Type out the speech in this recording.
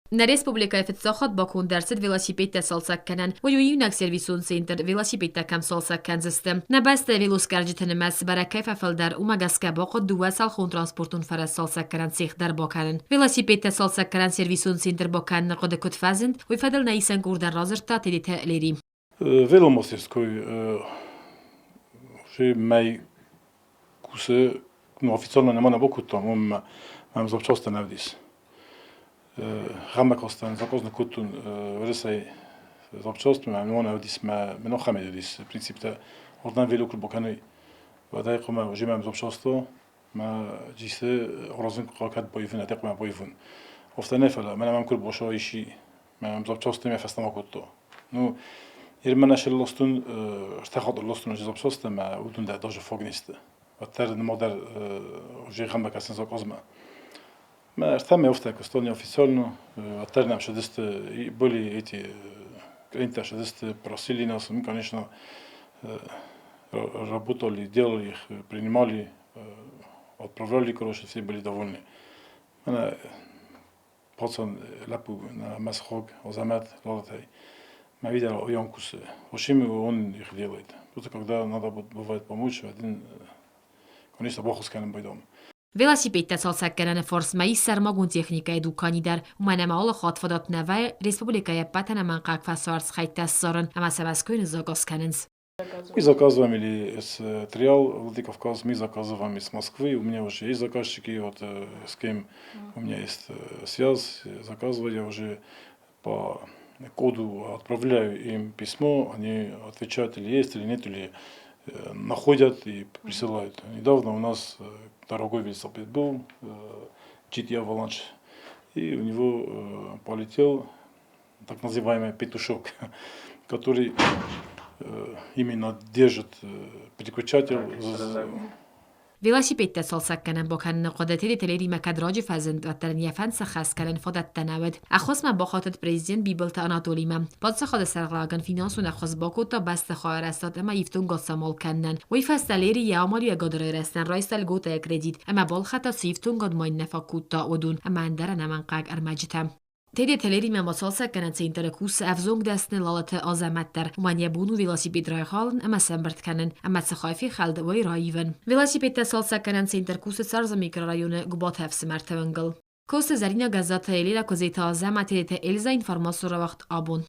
Нӕ республикӕйы фыццаг хатт баконд ӕрцыд велосипедтӕ цалцӕг кӕнӕн. Уый у иунӕг сервисон центр, велосипедтӕ кӕм цалцӕг кӕндзысты. Нӕ бӕстӕйы велоскъӕрджыты нымӕц бӕрӕг кӕй фӕфылдӕр, уымӕ гӕсгӕ бахъуыд дыууӕцалхон транспортон фӕрӕз цалцӕггӕнӕн цех дӕр бакӕнын. Велосипедтӕ цалцӕггӕнӕн сервисон центр бакӕныны хъуыды куыд фӕзынд, уый фӕдыл нӕ исӕн къордӕн радзырдта Тедеты Лери. Веломастерской уже мӕй кусы, ну, официально нема не бакодтам, уым мӕм запчастӕ не вдис. Гъӕмӕ заказны кодтон Уӕрӕсей запчаст, мӕ не вдис, мӕ нахӕм вдис принциптӕ. Ордӕм велокур бакӕнуй. Вӕдӕй хъумӕ уже мӕм запчасто, мӕ джисы оразын кӕд боивын, ӕдӕ хъумӕ боивын. Офтӕ не фӕлӕ, мӕнӕ мӕм кур бошо иши мӕ запчасты мӕ фӕстӕмӕ кодта. Ну, Ермӕнӕ лостун, ӕртӕ лостун уже запчасты, мӕ уыдон дӕр даже фаг не сты. Уӕддӕр нымадӕр уже гъӕмӕ кӕсын заказмӕ. Мӕ ӕртӕ мӕ офтӕ куыстон неофициально, уӕддӕр нӕм шыдысты, были эти клиенты шыдысты, просили нас, мы, конечно, работали, делали их, принимали, отправляли, короче, все были довольны. Мӕнӕ пацан лӕппу нӕ сыхаг Азамат Лалатӕй. Мӕ видел olyan кусы. В общем, он их делает. Просто когда надо бывает помочь, один, конечно, баххуыс кӕнын байдам. Велосипедтӕ цалцӕггӕнӕны фарсмӕ ис сӕрмагонд техникӕйы дукани дӕр, уымӕн ӕмӕ алы хатт фадат нӕ вӕййы республикӕйы ӕппӕт ӕнӕмӕнгхъӕуӕг фӕсарц хӕйттӕ ссарын ӕмӕ сӕ Мӕскуыйы ныззаказ кӕнынц. Мы заказываем или с Триал Владикавказ, мы заказываем из Москвы. У меня уже есть заказчики, вот с кем у меня есть связь. Заказываю я уже по коду, отправляю им письмо, они отвечают, или есть, или нет, или находят и присылают. Недавно у нас дорогой велосипед был, GT Avalanche, и у него полетел так называемый петушок, который именно держит переключатель. Велосипедтӕ цалцӕггӕнӕн бакӕныны хъуыды Тедеты Леримӕ кӕд раджы фӕзынд, уӕддӕр ын йӕ фӕнд сӕххӕст кӕнын фадӕттӕ нӕ уыд. Ӕххуысмӕ бахатыд президент Бибылты Анатолимӕ. Паддзахады сӕргълӕууӕгӕн финансон ӕххуыс бакодта бӕстыхайы арӕзтад ӕмӕ ифтонгад самал кӕнынӕн. Уый фӕстӕ Лери йӕ амалиуӕгады райрӕзтӕн райста льготӕйы кредит ӕмӕ балхӕдта, цы ифтонгад ма йын нӕ фаг кодта, уыдон ӕмӕ ӕндӕр ӕнӕмӕнгхъӕуӕг ӕрмӕджытӕ. Тедеты Леримӕ ма цалцӕггӕнӕн центры кусы ӕвзонг дӕсны Лалыты Азӕмӕт дӕр. Уымӕн йӕ бон у велосипед райхалын ӕмӕ сӕмбырд кӕнын, ӕмӕ цы хай фехӕлд, уый раивын. Велосипедтӕ цалцӕггӕнӕн центр кусы Царзы микрорайоны Гуыбаты ӕфсымӕрты уынгыл. Косы Зӕринӕ Гӕззаты Елена, Куыдзеты Азӕмӕт, Тедеты Эльза, информацион рауагъд абон.